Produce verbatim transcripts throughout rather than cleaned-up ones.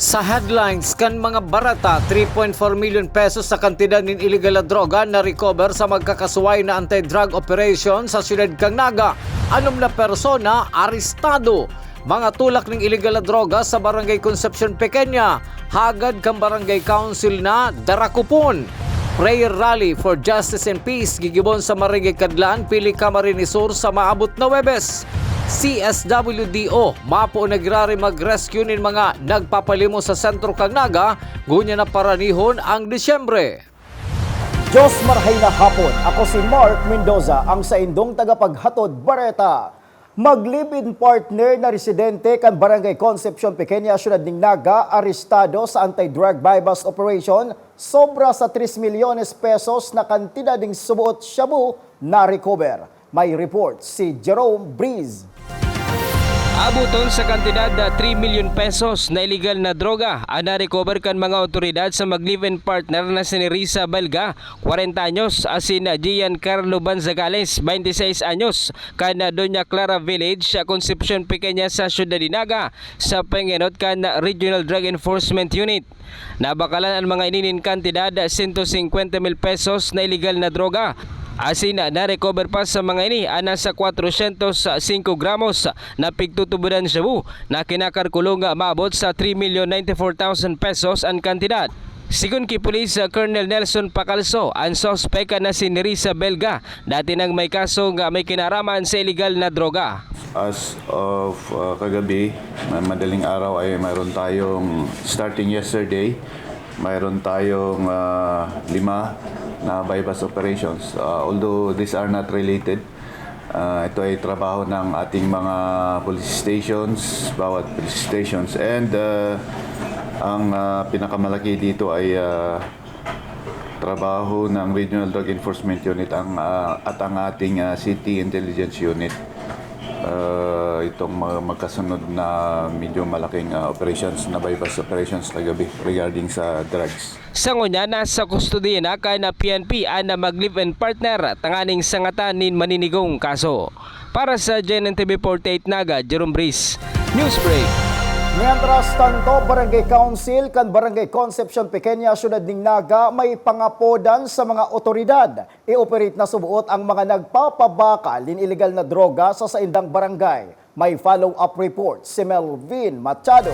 Sa headlines kan mga bareta, three point four million pesos sa kantidad nin iligal na droga na recover sa magkakasuway na anti-drug operation sa siyudad kan Naga. Anom na persona arestado. Mga tulak ning iligal na droga sa Barangay Concepcion Pequeña, hagad kan Barangay Council na Daracupon. Prayer Rally for Justice and Peace gigibon sa Marigay Kadlan, Pili, Camarines Sur sa maabot na Huwebes. C S W D O, mapo na girari mag-rescue nin mga nagpapalimos sa sentro kan Naga, ngunyan na paranihon ang Disyembre. Diyos marhay na hapon. Ako si Mark Mendoza, ang saindong tagapaghatod bareta. Mag-live-in partner na residente kan Barangay Concepcion Pequeña, Siyudad nin Naga, arestado sa anti-drug buy-bust operation. Sobra sa tres milyones pesos na kantidad nin subuot shabu na recover. May report si Jerome Breeze. Abuton sa kantidad na three milyon pesos na iligal na droga ang na-recover kan mga awtoridad sa mag-live-in partner na si Nerissa Belga, kwarenta anyos, asin Gian Carlo Banzagales, baintiseis anyos, kan Doña Clara Village sa Concepcion Pequeña sa Siyudad de Naga, sa pangenot kan Regional Drug Enforcement Unit. Nabakalan an mga ini nin kantidad sento singkwenta mil pesos na iligal na droga. Asin na-recover pa sa mga ini an nasa kwatrosyentos singko gramos na pigtutubodan shabu na kinakalkulang maabot sa three million ninety-four thousand pesos an kantidad. Sigon ki Police Colonel Nelson Pacalso, an suspek na si Nerissa Belga, dati nang may kasong may kinaraman sa iligal na droga. As of, uh, kagabi, ma-, madaling araw ay mayroon tayong, starting yesterday, mayroon tayong, ah, lima na buy-bust operations. Ah, although these are not related, ah, ito ay trabaho ng ating mga police stations, bawat police stations. And, ah, ang, ah, pinakamalaki dito ay, ah, trabaho ng Regional Drug Enforcement Unit ang, ah, at ang ating, ah, City Intelligence Unit. Ah, itong mga magkasunod na medyo malaking, ah, operations, na buy-bust operations kagabi regarding sa drugs. Sa ngunyan, nasa kustodiya na kan P N P an mag-live-in partner tanganing sangatan nin maninigong kaso. Para sa G N N T V forty-eight Naga, Jerome Breeze, Newsbreak. Mientras tanto, Barangay Council kan Barangay Concepcion Pequeña, Siyudad nin Naga, may pangapodan sa mga otoridad. I-operate na subuot ang mga nagpapabakal nin iligal na droga sa saindang barangay. May follow-up report si Melvin Machado.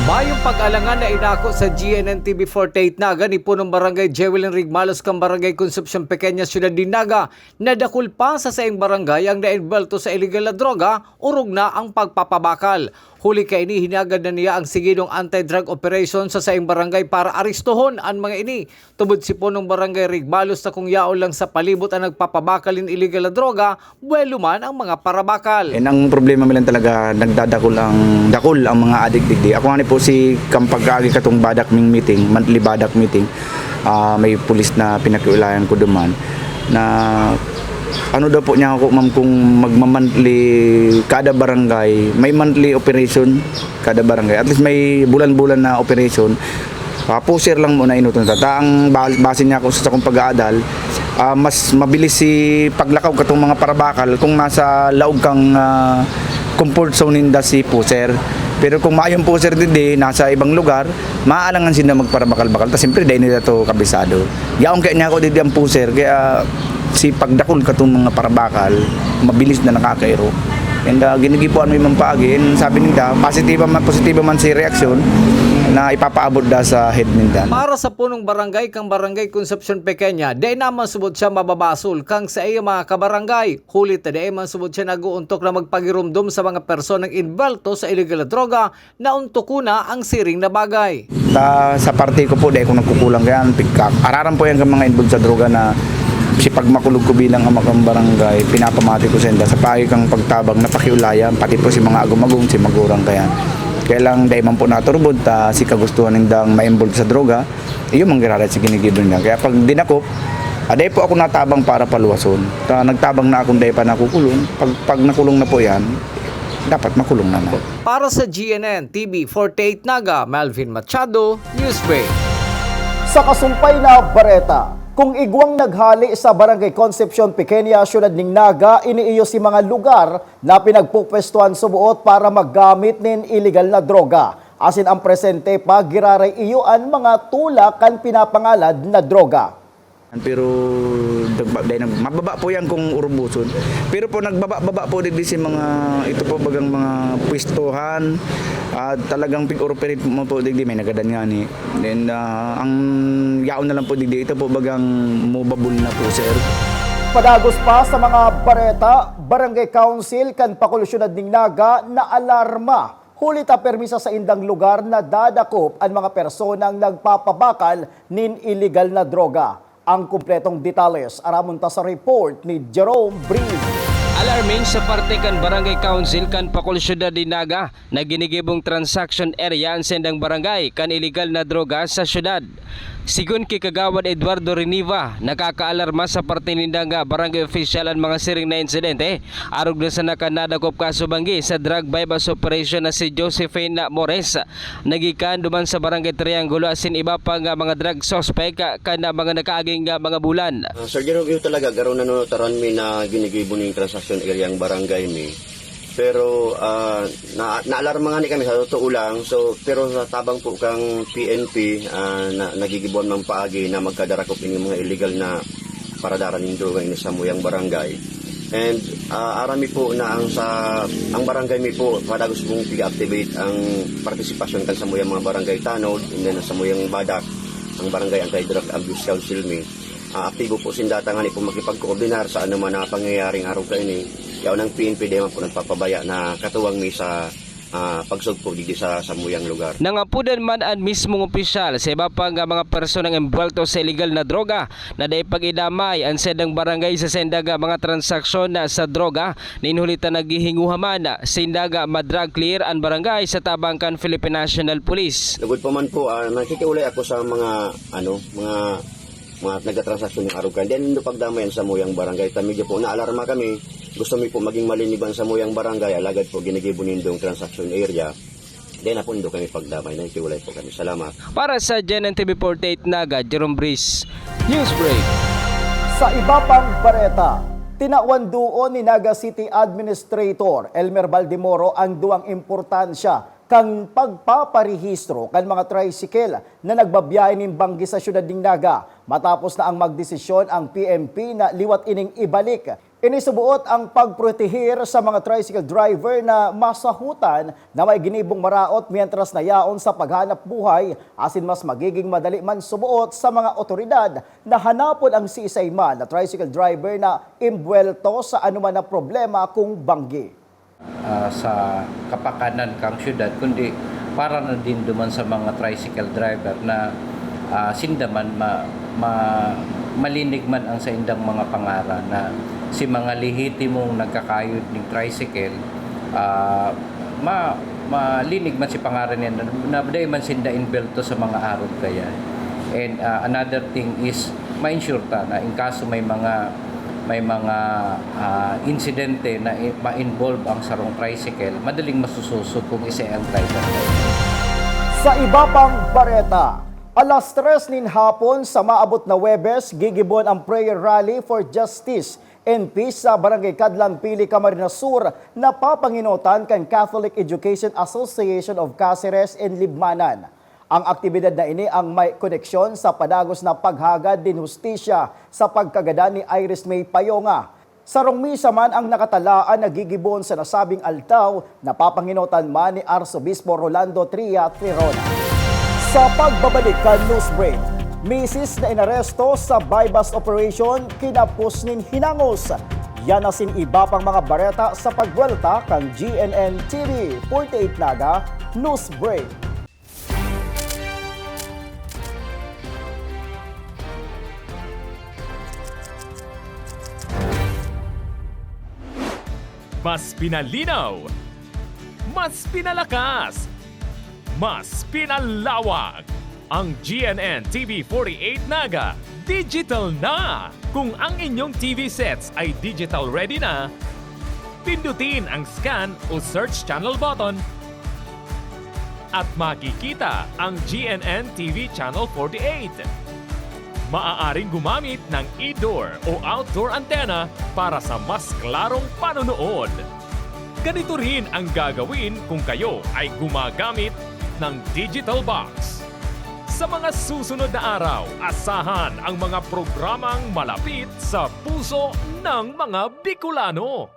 Mayong pag-alangan na inako sa G N N T V forty-eight Naga ni Punong Barangay Jewelyn Rigmalos kan Barangay Concepcion Pequeña, Siyudad nin Naga, na dakul pa sa saiyang barangay ang naenbwelto sa iligal na droga, orog na ang pagpapabakal. Huli kaini, hinagad na niya ang sigidong anti-drug operation sa saiyang barangay para arestohon an mga ini. Tubod si Punong Barangay Rigmalos na kung yaon lang sa palibot ang nagpapabakal nin iligal na droga, buwelo man ang mga parabakal. And ang problema mi lang talaga, nagdadakul ang, dakul ang mga adik digdi. Ako ngani po si, kan pagkaagi katong badak ming meeting, monthly badak meeting, ah, may pulis na pinakiulayan ko duman na ano daw po niya ako, ma'am, kung magma-monthly kada barangay, may monthly operation kada barangay. At least may bulan-bulan na operation. Ah, pusher lang muna inuton ta. Ta ang ba-, base niya ako sa akong pag-aadal, ah, mas mabilis si paglakaw katong mga parabakal kung nasa laog kang, ah, comfort zone ninda si pusher. Pero kung maayong pusher digdi, nasa ibang lugar, maaalangan sinda magparabakal-bakal. Ta siyempre, dai nila to kabisado. Yaon kaya niya ako digdi ang pusher, kaya si pagdakul katong mga parabakal, mabilis na nakakairo. And, ah, ginigipuan mi man paagi. And sabi ninda, positibo man, positibo man si reaksyon na ipapaabot da sa head ninda. Para sa punong barangay kan Barangay Concepcion Pequeña, dai naman subot siya mababasol kan saiyang mga kabarangay. Huli ta dai man subot siya nag-oontok na magpagiromdom sa mga personang inbwelto sa iligal na droga na ontokon na ang siring na bagay. Sa, sa parte ko po, dai ko nagkukulang kaya. Pigka-, araran po yan kan mga involved sa droga na si pagmakulog ko bilang ama kan barangay, pinapamati ko sa inda sa paagi kang pagtabang na pakiulayan, pati po si mga agom-agom, si magurang kaya. Kaya lang, dai man po naturbod, ta si kagustuhan nindang ma-involve sa droga, iyo man giraray si ginigibo ninda. Kaya pag dinakop, ah, dai po ako natabang para paluwason. Ta nagtabang na akong dai pa nakukulong. Pag, pag nakulong na po yan, dapat makulong naman. Para sa G N N T V forty-eight Naga, Melvin Machado, Newsbreak. Sa kasumpay na bareta, kung igwang naghali sa Barangay Concepcion Pequeña, Siyudad nin Naga, ini iyo si mga lugar na pinagpupwestuhan suboot para maggamit nin iligal na droga. Asin ang presente pa, giraray iyo an mga tulak kan pinapangalad na droga. Pero nagba- dahil nag- mababa po yan kung urubuson. Pero po nagbaba-baba po digdi si mga, ito po bagang mga pwestuhan, at talagang pig-operate mo po digdi, may nagadan nga ni. Then ah, ang yaon na lang po digdi, ito po bagang movable na po, sir. Padagos pa sa mga bareta, Barangay Council kan Pakul Syudad nin Naga naalarma huli ta permi sa saindang lugar nadadakop an mga personang nagpapabakal nin iligal na droga. Ang kumpletong detalles aramon ta sa report ni Jerome Breeze. Alarming sa parte kan Barangay Council kan Pakul Syudad nin Naga na ginigibong transaction area an saindang barangay kan iligal na droga sa syudad. Sigon ki Kagawad Eduardo Riniva, nakakaalarma sa parte nindang barangay official an mga siring na insidente, arog na sana kan nadakop kaso banggi sa drug buy-bust operation na si Josephine Mores, na gikan duman sa Barangay Triangulo asin iba pa nga mga drug suspect kan mga nakaaging mga bulan. Ah, Sir Jerome, iyo talaga, garo na nanonotaran mi na ginigibo ning transaction area ang barangay mi. Pero ah, na, naalarma nga ni kami sa totoo lang. So, pero sa tabang po kang P N P, ah, na, nagigibuan mang paagi na magkadarakop ini mga illegal na paradaran nin droga ini sa muyang barangay. And ah, aram mi po na ang sa ang barangay mi po padagos pong piga-activate ang partisipasyon kan sa muyang mga barangay tanod, and then sa muyang badak, ang barangay anti-drug abuse council mi. Ah, aktibo po sinda tangani po makipagkoordinar sa anuman na pangyayaring arog kaini. Yaon ang P N P di man po nagpapabaya na katuwang mi sa ah, pagsugpo digdi sa samuyang lugar. Nangapudan man an mismong opisyal sa iba pa nga mga personang embwelto sa iligal na droga na dai pag-idamay an saindang barangay sa saindang mga transaksyon sa droga, nin huli ta naghihinguha man sinda nga ma-drug clear an barangay sa tabang kan Philippine National Police. Lugod pa man po, ah, nakikiulay ako sa mga, ano, mga mga nagtatransaksyon nin arog kan. Then, nindo pagdamay an samuyang barangay. Ta medyo po naalarma kami. Gusto mi po maging malinig an samuyang barangay, alagad po ginigibo nindong transaction area. Then, apo nindo kami pagdamay. Nakikiulay po kami. Salamat. Para sa G N N T V forty-eight Naga, Jerome Breeze, Newsbreak. Sa iba pang bareta, tinawan duon ni Naga City Administrator Elmer Baldemoro ang duwang importansya kan pagpaparehistro kan mga tricycle na nagbabiyahe nin banggi sa siyudad nin Naga, matapos na ang magdesisyon ang P N P na liwat ining ibalik. Ini suboot ang pagprotehir sa mga tricycle driver na masahutan na may ginibong maraot mientras na yaon sa paghanap buhay, asin mas magiging madali man suboot sa mga otoridad na hanapon ang siisay man na tricycle driver na imbwelto sa anuman na problema kung banggi. ah, sa kapakanan kang syudad, kundi para na din duman sa mga tricycle driver na ah, sinda man ma, ma, malinig man ang saindang mga pangaran na si mga lehitimong nagkakayod ning tricycle, ah, ma, malinig man si pangaran niya na, na dai man sinda inbelto sa mga arog kaya. And ah, another thing is, ma-ensure ta na in kaso may mga may mga ah, insidente na i- ma-involve ang sarong tricycle, madaling masususo kung isa ang driver. Sa iba pang bareta, alas tres nin hapon sa maabot na Webes, gigibon ang Prayer Rally for Justice and Peace sa Barangay Kadlan, Pili, Camarines Sur, na papanginotan kan Catholic Education Association of Caceres and Libmanan. Ang aktibidad na ini ang may koneksyon sa padagos na paghagad nin hustisya sa pagkagadan ni Iris May Payonga. Sarong misa man ang nakatalaan na gigibon sa nasabing altaw na papanginotan man ni Arsobispo Rolando Tria Tirona. Sa pagbabalik kan Newsbreak, misis na inaresto sa buy-bust operation kinapos nin hinangos. Yan asin iba pang mga bareta sa pagbuwelta kan G N N T V forty-eight Naga Newsbreak. Mas pinalinaw, mas pinalakas, mas pinalawak. Ang G N N T V forty-eight Naga digital na! Kung ang inyong T V sets ay digital ready na, pindutin ang scan o search channel button at makikita ang G N N T V Channel forty-eight. Maaaring gumamit ng indoor o outdoor antenna para sa mas klarong panonood. Ganito rin ang gagawin kung kayo ay gumagamit ng Digital Box. Sa mga susunod na araw, asahan ang mga programang malapit sa puso ng mga Bicolano.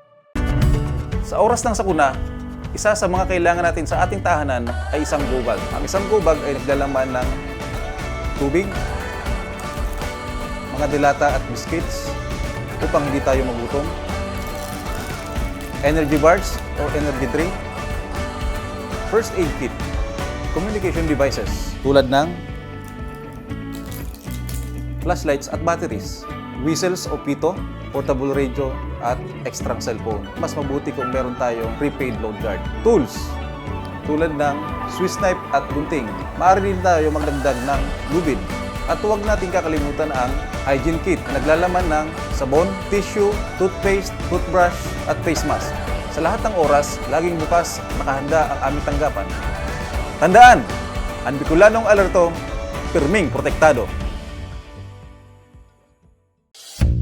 Sa oras ng sakuna, isa sa mga kailangan natin sa ating tahanan ay isang gobag. Ang isang gobag ay naglalaman ng tubig, mga delata at biscuits upang hindi tayo magutom, energy bars or energy drink, first aid kit, communication devices tulad ng flashlights at batteries, whistles o pito, portable radio, at extrang cellphone. Mas mabuti kung meron tayong prepaid load guard. Tools, tulad ng Swiss knife at gunting. Maaari din tayo magdagdag ng lubid. At huwag nating kakalimutan ang hygiene kit na naglalaman ng sabon, tissue, toothpaste, toothbrush, at face mask. Sa lahat ng oras, laging bukas, nakahanda ang aming tanggapan. Tandaan, ang Bicolanong alerto, pirming protektado.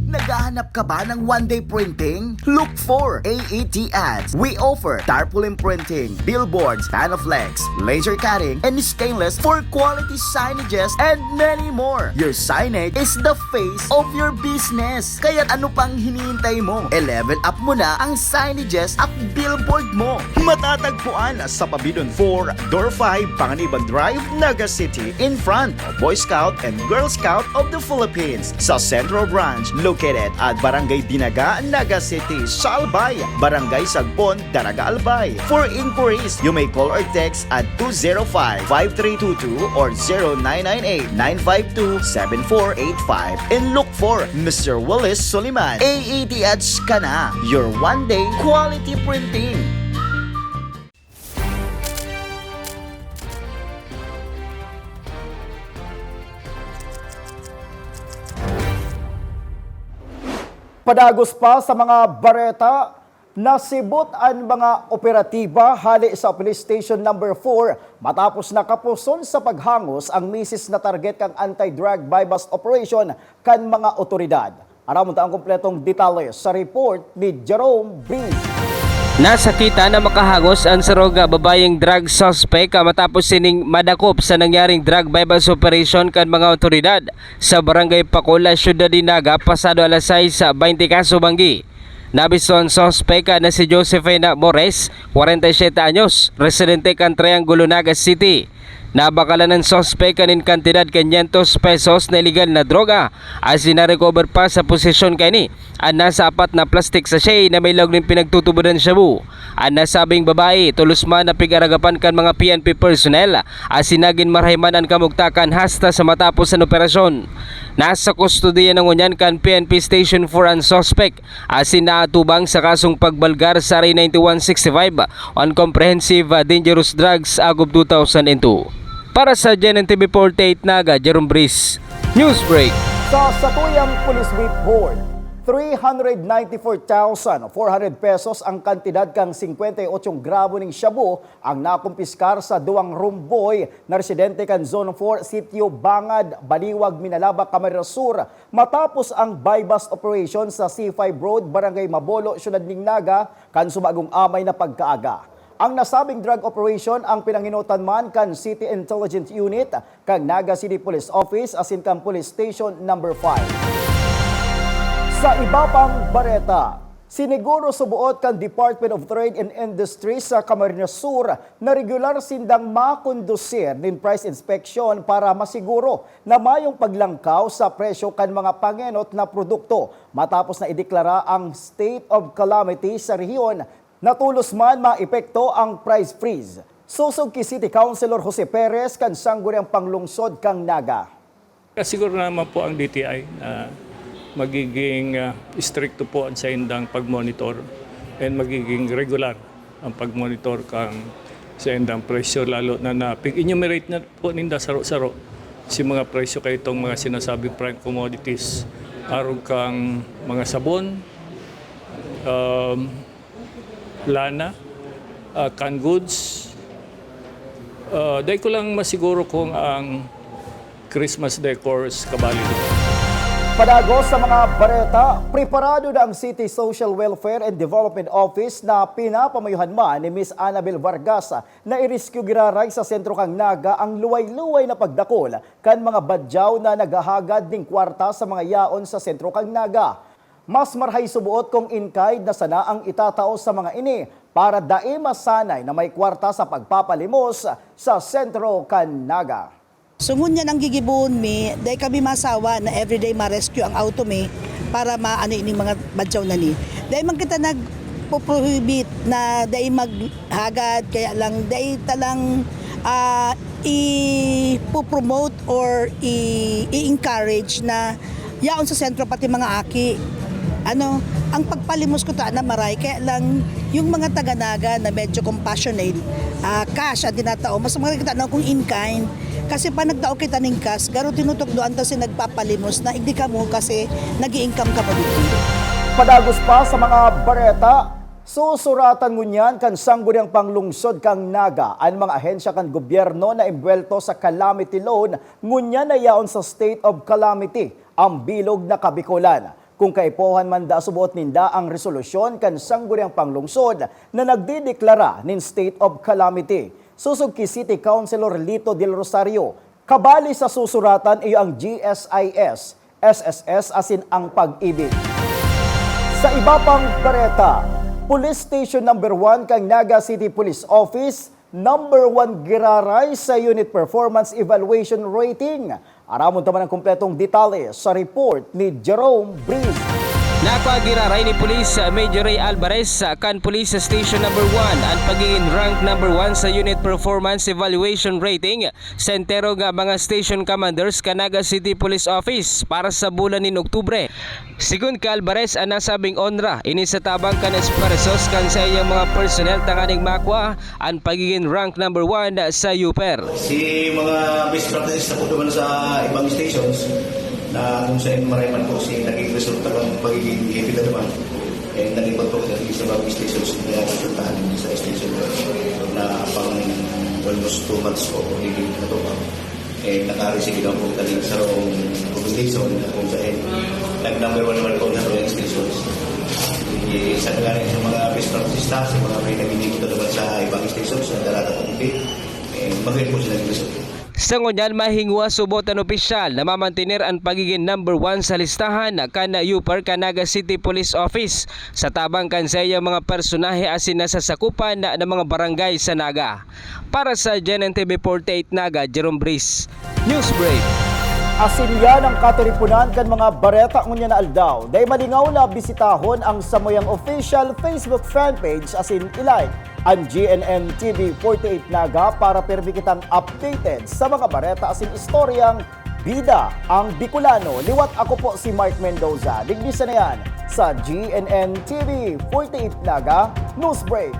Naghahanap ka ba ng one-day printing? Look for A E T Ads. We offer tarpaulin printing, billboards, Panaflex, laser cutting, and stainless for quality signages, and many more. Your signage is the face of your business. Kaya ano pang hinihintay mo? E-level up mo na ang signages at billboard mo. Matatagpuan sa Pabidon four, Door five, Panganiban Drive, Naga City, in front of Boy Scout and Girl Scout of the Philippines. Sa Central Branch, located at Barangay Dinaga, Naga City, Salbay, Barangay Sagbon, Daraga, Albay. For inquiries, you may call or text at two zero five, five three two two or zero nine nine eight, nine five two, seven four eight five. And look for Mister Willis Soliman. A E T Ads ka na, your one-day quality printing. Padagos pa sa mga bareta, nasibot an mga operatiba hale sa Police Station Number four matapos na kapuson sa paghangos ang misis na target kan anti-drug buy-bust operation kan mga otoridad. Aramon ta ang kompletong detalye sa report ni Jerome Breeze. Nasakitan na makahangos ang sarong babayeng drug suspect matapos sining madakop sa nangyaring drug buy-bust operation kan mga otoridad sa Barangay Pacola, Syudad nin Naga, pasado alas sais baynte kasubanggi. Nabisto an suspek na si Josephine Mores, kwarenta y siyete anyos, residente kan Triangulo, Naga City. Nabakalan an suspek nin kantidad quinientos pesos na ilegal na droga, asin na-recover pa sa posesyon kaini an nasa apat na plastic sachet na may laog nin pinagtutubodan shabu. An nasabing babae, tolos man na pig-aragapan kan mga P N P personnel, asin nagin marahay man an kamugtakan hasta sa matapos an operasyon. Nasa kustodiya na ngunyan kan P N P Station four an suspek, asin naatubang sa kasong pagbalgar sa R A ninety-one sixty-five on Comprehensive Dangerous Drugs Agob two thousand and two. Para sa G N N T V forty-eight Naga, Jerome Breeze, Newsbreak. Sa satuyang Police Report, three hundred ninety-four thousand four hundred pesos ang kantidad kan singkwenta y otso gramo ning shabu ang nakumpiskar sa duwang rumboy na residente kan Zone four, Sitio Bangad, Baliwag, Minalabac, Camarines Sur, matapos ang buy-bust operation sa C five Road, Barangay Mabolo, Syudad nin Naga, kan subagong amay na pagkaaga. Ang nasabing drug operation ang pinangenotan man kan City Intelligence Unit, kan Naga City Police Office asin kan Police Station Number five. Sa iba pang bareta, siniguro suboot kan Department of Trade and Industry sa Camarines Sur na regular sindang makondusir nin price inspection para masiguro na mayong paglangkaw sa presyo kan mga pangenot na produkto matapos na ideklara ang state of calamity sa rehiyon na tolos man maepekto ang price freeze. Sosog ki City Councilor Jose Perez kan Sangguniang Panglungsod kan Naga. Kasiguro naman po ang D T I na magiging, ah, istrikto po ang saindang pag-monitor and magiging regular ang pag-monitor kang saindang presyo, lalo na na pig-enumerate na po ninda saro-saro si mga presyo kay itong mga sinasabing prime commodities, arog kang mga sabon, um, lana, ah, canned goods. Ah, dai ko lang masiguro kung ang Christmas decors kabali dito. Padagos sa mga bareta, preparado na ang City Social Welfare and Development Office na pinapamayuhan man ni Miss Annabel Vargas na i-rescue giraray sa sentro kan Naga ang luway-luway na pagdakol kan mga badyaw na naghahagad nin kwarta sa mga yaon sa sentro kan Naga. Mas marahay suboot kung in-kind na sana ang itatao sa mga ini para dai masanay na may kwarta sa pagpapalimos sa sentro kan Naga. So, ngunyan ang gigibohon mi, dai kami masawa na everyday ma-rescue ang auto mi para maano ining mga badyaw na ni. Dai man kita nagpo-prohibit na dai maghagad, kaya lang dai talang, ah, ipo-promote or i-, i-encourage na yaon sa sentro pati mga aki. Ano, ang pagpalimos ko ta na maray, kaya lang yung mga taga Naga na medyo compassionate, ah, cash ang tinatao, mas maganda kita na kung in-kind. Kasi pa nagtao kita ning cash, garo tinutukdoan ta si nagpapalimos na igdi kamo kasi nag-i-income kamo dito. Padagos pa sa mga bareta, susuratan ngunyan kan Sangguniang Panglungsod kan Naga an mga ahensya kan gobyerno na embwelto sa calamity loan ngunyan na yaon sa state of calamity ang bilog na Kabikolan. Kung kaipuhan man da suboot ninda ang resolusyon kan Sangguniang Panglungsod na nagdedeklara nin state of calamity. Sosog ki City Councilor Lito Del Rosario, kabali sa susuratan iyo ang G S I S, S S S asin ang Pag-ibig. Sa iba pang bareta, Police Station Number One kan Naga City Police Office, number one giraray sa Unit Performance Evaluation Rating. Aramon ta man ang kompletong detalye sa report ni Jerome Breeze. Nakua giraray ni Police Major Ray Alvarez kan Police Station Number One an pagigin rank number one sa Unit Performance Evaluation Rating sa enterong mga station commanders kan Naga City Police Office para sa bulan nin Oktubre. Segun ki Alvarez, an nasabing onra ini sa tabang kan esfuerzos kan saiyang mga personnel tanganing makua an pagigin rank number one sa UPER. Si mga best practices na po naman sa ibang stations na kung saan maray man po si naging resulta ng pagiging hepe na naman, eh, naging pagpapagdating sa bagong stations na napuntahan sa station na pang almost two months po, hindi na po. Eh, naka-receive lang po kami sa recommendation na kung saan nag-number one naman po na mga stations. Eh, sa nga rin sa mga best practices na, sa mga may naging naman sa ibang stations, na darata po hindi, eh, magayon po sila nag-result. Sa ngunyan, mahingwa subot an opisyal na mamantener an pagigin number one sa listahan kan UPER kan Naga City Police Office sa tabang kan saiyang mga personahe asin nasasakupan na, na mga barangay sa Naga. Para sa GNN T V forty-eight Naga, Jerome Breeze, Newsbreak. Asin yan ang katiripunan kan mga bareta ngunyan na aldaw. Dai malingaw na bisitahon ang samuyang official Facebook fanpage asin i-like an GNN T V forty-eight Naga para pirmi kitang updated sa mga bareta asin istoryang bida ang Bicolano. Liwat ako po si Mark Mendoza. Digdi sa na yan sa GNN T V forty-eight Naga Newsbreak.